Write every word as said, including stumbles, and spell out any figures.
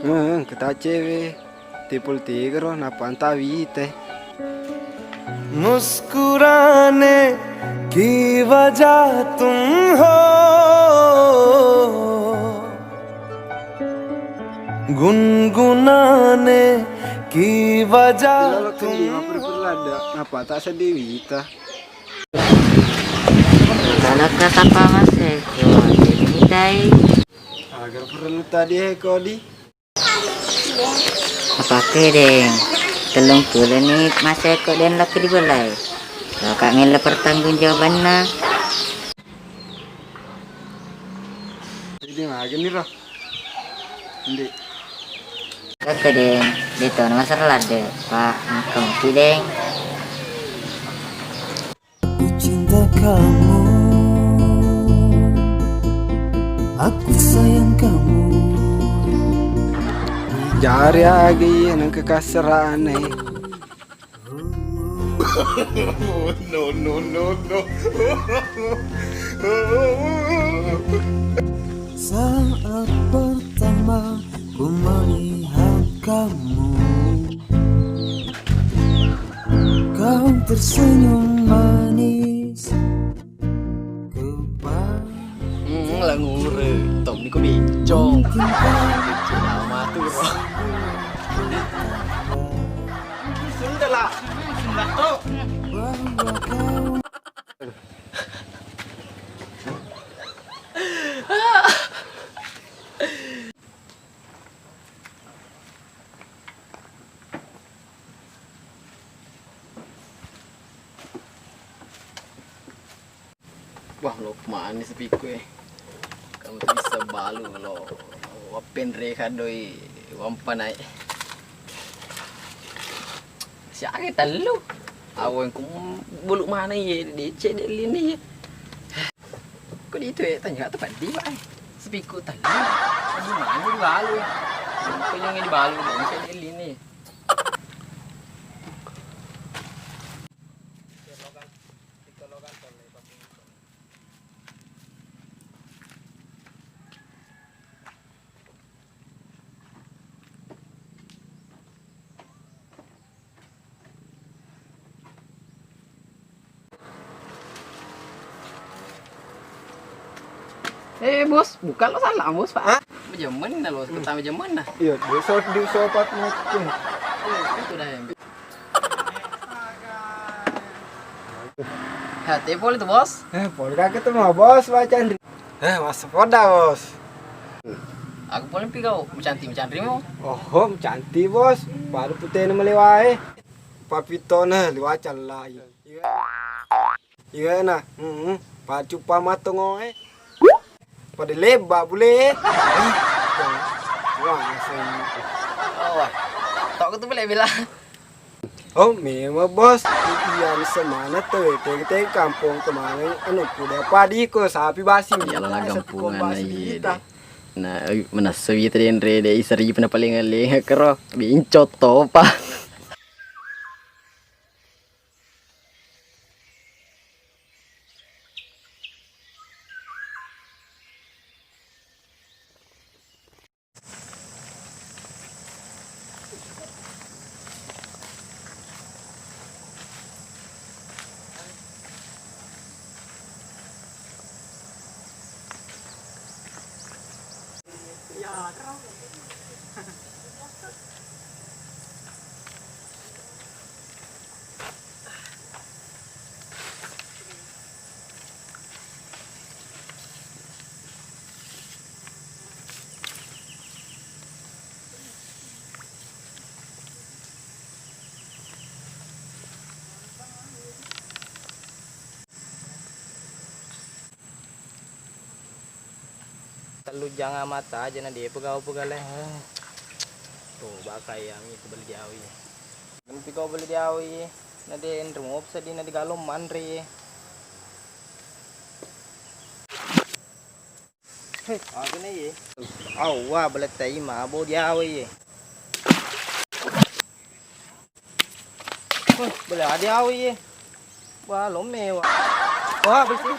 Eh, engka ta cewe. Tepol tegero, nappa anta wite. مسکرانے کی وجہ تم ہو، گنگنانے کی وجہ تم ہو. Nappa ta seddi wita. Kalau kata Pak Mas Eko, jadi tai. Agar perlu tadi Eko di. Apake, Deng? Tellung puleni Mas Eko, Deng, lakki dibelai. Loka melo pertanggungjawabanna. Jadi mageni ro. Ndi. Oke, Deng. Deto masalah de, Pak. Engka mupi, Deng. Ku cinta kamu, aku sayang kamu. Jari agi nengka kasarane. No, no, no, no. Saat pertama ku melihat kamu, kau tersenyum manis. Hmm, langure. Tom niko bencong. Bencong lama tu, bro. Sunda lah. Sunda tu. Wah, lo mane sepiku e. Kamu tu bisa balu lo. Wapenre kadoi wampanai. Siaga tellu. Awan ku bulu mana ye, decek de lini ye. Ko ditu e, tanya tu padi wae. Sepiku tellu. Aduh, mana dibalu? Penyong dibalu, decek de lini. Eh, bos, bukan lo salah, bos, Pak. Hah? Majamanna lo, kita majamanna. Iya, dia so-, dia sopat mungkin. Eh, itu dah yang. Ha, te pole tu, bos. Eh, pole kaki tu mah, bos, Pak Chandri. Eh, mas poda, bos. Aku pole pi kau, macanti, macanri mo. Oh, macanti, bos. Baru putih ni melewae. Papitona liwa callai. Iya na, heeh, pacuppa mattongoe. Pada lebba bule. Wah, asli. Oh, wah. Tok tu bela-bela. Oh, memang, bos. Iya, bisa mana tu? Teng-teng kampung kemana? Anu, kuda padi ko sapi basi. Iya, lah, kampungan, iya, deh. Nah, manassa wita denre de iseri pena paling aling kero. Bincot topa. Tellu jang mata aja na depa gau pegale. Tuh, baka iya mi tu beli diawi. Ganti kau beli diawi, na de enre mo seddi na de galong manre. Hei, aga na ye? Awa, bele tai mabo diawi ye. Wah, bele adi awi ye. Wah, lo mewa. Wah, besi.